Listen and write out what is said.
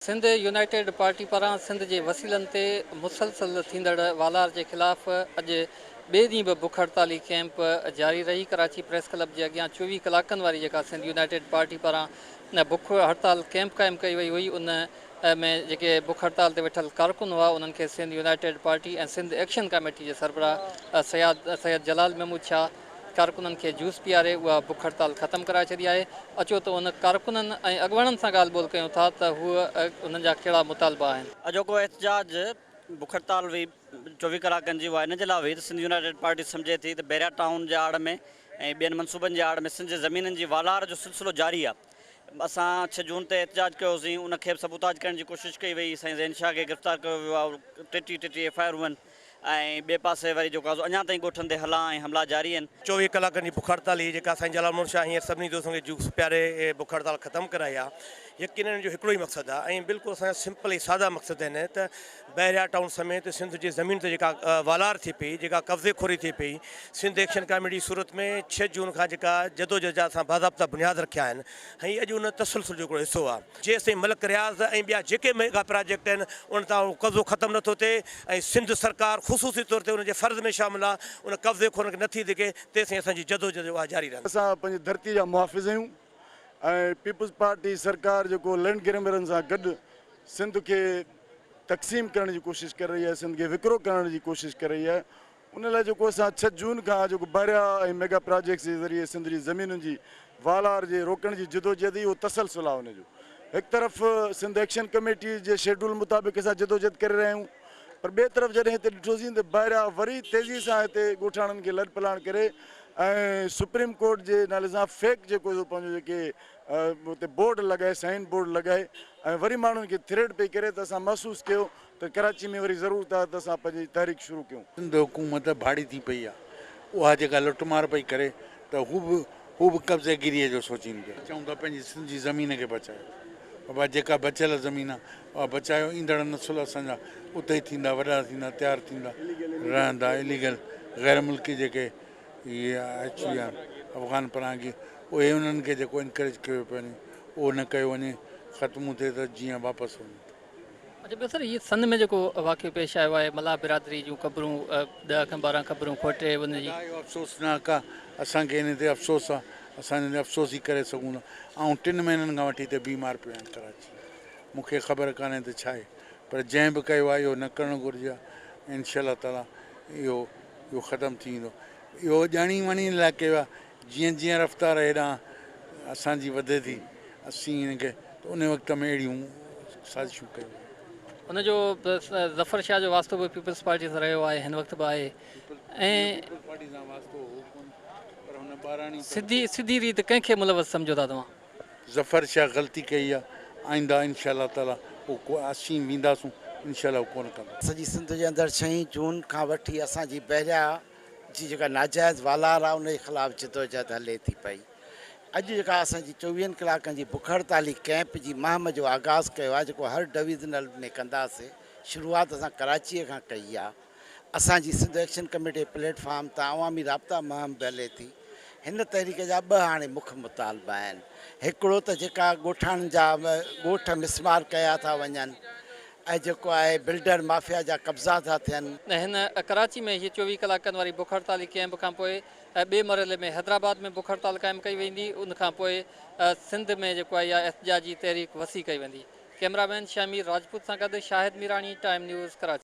Sindh united party پاران سنڌ جي وسيلن تي مسلسل ٿيندڙ والار جي خلاف اڄ ٻئي ڏينهن به بک هڙتالي ڪئمپ جاري رهي. ڪراچي پريس ڪلب جي اڳيان 24 ڪلاڪن واري جيڪا سنڌ يونائيٽيڊ پارٽي پاران بک هڙتال ڪئمپ قائم ڪئي وئي هئي، ان ۾ جيڪي بک هڙتال تي ويٺل ڪارڪن هئا، انهن کي Sindh united party ۽ Sindh action committee جي سربراهه سيد جلال محمود شاهه ڪارڪنن کي جوس پياري اها بک هڙتال ختم ڪرائي ڇڏي آهي. اچو ته ان ڪارڪنن ۽ اڳواڻن سان ڳالهه ٻولهه ڪيون ٿا ته هو انهن جا ڪهڙا مطالبا آهن. اڄوڪو احتجاج بک هڙتال هئي 24 ڪلاڪن جي، اها ان جي لاء هئي ته سنڌ يونائيٽيڊ پارٽي سمجهي ٿي ته بحريا ٽائون جي آڙ ۾ ۽ ٻين منصوبن جي آڙ ۾ سنڌ جي زمينن جي والار جو سلسلو جاري آهي. اسان 6 جون تي احتجاج ڪيوسين، ان کي به سبوتاج ڪرڻ جي ڪوشش ڪئي وئي. سائين زين شاهه کي گرفتار ڪيو ويو آهي، 33 33 ايف I آرون آهن ۽ ٻئي پاسي وري جيڪو آهي اڃا تائين ڳوٺن تي هلان ۽ حملا جاري آهن. 24 ڪلاڪن جي بک هڙتال هئي، جيڪا سائين جلال محمد شاهه هينئر سڀني دوستن کي جوس پياري بک هڙتال ختم ڪرائي آهي. يقينن ان جو هڪڙو ئي مقصد آهي ۽ بلڪل اسان جا سمپل ۽ سادا مقصد آهن ته بحريا ٽائون سميت سنڌ جي زمين تي جيڪا والار ٿئي پئي، جيڪا قبضي خوري ٿئي پئي، سنڌ ايڪشن ڪاميٽي جي صورت ۾ 6 جون کان جيڪا جدوجهد جا اسان باضابطا بنياد رکيا آهن ۽ اڄ ان تسلسل جو هڪڙو حصو آهي. جيستائين ملڪ رياض ۽ ٻيا جيڪي ميگا پراجيڪٽ آهن انهن تان اهو قبضو ختم نٿو ٿئي ۽ سنڌ سرڪار خصوصي طور تي ان جي فرض ۾ شامل آهي ان قبضي خورن کي نٿي ڌڪي تيسين اسان جي جدوجهد اها جاري رهندي. اسان پنهنجي ڌرتي جا محافظ آهيون ۽ پيپلز پارٽي سرڪار جيڪو لينڊ گريمرن سان گڏ سنڌ کي تقسيم ڪرڻ جي ڪوشش ڪري رهي آهي، سنڌ کي وڪرو ڪرڻ جي ڪوشش ڪري رهي آهي، ان لاء جيڪو اسان 6 جون کان جيڪو بحريا ۽ ميگا پراجيڪٽس جي ذريعي سنڌ جي زمينن جي والار جي روڪڻ جي جدوجهد هئي، اهو تسلسل آهي ان جو. هڪ طرف سنڌ ايڪشن ڪميٽي جي شيڊول مطابق اسان جدوجهد ڪري رهيا آهيون پر ٻئي طرف جڏهن هتي ڏٺوسين ته بحريا وري تيزي سان هتي ڳوٺاڻن کي لڏپلاڻ ڪري ۽ سپريم ڪورٽ جي نالي سان فيڪ جيڪو سو پنهنجو جيڪي اتي بورڊ لڳائي سائن بورڊ لڳائي ۽ وري ماڻهن کي ٿريٽ پئي ڪري ته اسان محسوس ڪيو ته ڪراچي ۾ وري ضرورت آهي ته اسان پنهنجي تحريڪ شروع ڪيون. سنڌ حڪومت ڀاڙي ٿي پئي آهي، اها جيڪا لٽ مار پئي ڪري ته هو به هو به قبضي گيريء جو سوچين پيا. چئون ٿا پنهنجي سنڌ جي زمين کي بچايو بابا، جيڪا بچيل زمين آهي اها بچايو، ايندڙ نسل اسان جا اتي ئي ٿيندا، وڏا ٿيندا، تيار ٿيندا رهندا، اليگل غير ملڪي جيڪي اهي اچي ويا افغان پناهگير اهي انهن کي جيڪو انڪريج ڪيو پيو وڃي اهو نه ڪيو وڃي ختمون ٿئي ته جيئن واپس وڃن. اچا ٻيو سر هي سن ۾ جيڪو واقعو پيش آيو آهي ملاح برادري جون قبرون 10 کان 12 قبرون کوٽي ان جي. ادا اهو افسوسناڪ آ اسان کي ان تي افسوس آ اسان ان تي افسوس ئي ڪري سگهون ٿا آئون ٽن مهينن کان وٺي هتي بيمار پيو آهيان ڪراچي مون کي خبر ڪانهي ته ڇا آهي پر جنهن به ڪيو آهي اهو نه ڪرڻ گهرجي ها انشاء الله تعالي اهو اهو ختم ٿي ويندو. اهو ڄاڻي واڻي ان لاء ڪيو آهي جيئن جيئن رفتار هيڏانهن اسان جي وڌي ٿي اسين هن کي ته ان وقت ۾ اهڙيون سازشون ڪيون ويون. ان جو ظفر شاهه جو واسطو به پيپلز پارٽي سان رهيو آهي هن وقت به آهي ۽ پيپلز پارٽي سان واسطو هو ڪونه پر هن ٻاراڻي سڌي سڌي ريت ڪنهن کي ملوث سمجهو ٿا توهان؟ ظفر شاهه غلطي ڪئي آ آئنده انشاء الله تعالي اهو اسين وينداسون انشاء الله اهو ڪونه ڪندو. سڄي سنڌ جي اندر ڇهين جون کان وٺي اسان جي بحريا جي جيڪا ناجائز والار آ ان جي خلاف جدوجهد هلي ٿي پئي. اڄ جيڪا اسان جي چوويهن ڪلاڪن جي بک هڙتالي ڪئمپ جي مهم جو آغاز ڪيو آ جيڪو هر ڊويزنل ۾ ڪنداسي شروعات اسان ڪراچيء کان ڪئي آ. اسان جي سنڌ ايڪشن ڪميٽي جي پليٽ فارم تان عوامي رابطا مهم به هلي ٿي. هن تحريڪ جا ٻه هاڻي مک مطالبا آهن. هڪڙو ته جيڪا ڳوٺاڻن جا ڳوٺ مسمار ڪيا ٿا وڃن ۽ جيڪو آهي بلڊر مافيا جا قبضا ٿا ٿين. هن ڪراچي ۾ هيء 24 ڪلاڪن واري بک هڙتالي ڪئمپ کان پوء ٻئي مرحلي ۾ حيدرآباد ۾ بک هڙتال قائم ڪئي ويندي ان کان پوء سنڌ ۾ جيڪو آهي اها احتجاجي تحريڪ وسيع ڪئي ويندي. ڪئميرا مين شهمير راجپوت سان گڏ شاهد ميراڻي، ٽائيم نيوز، ڪراچي.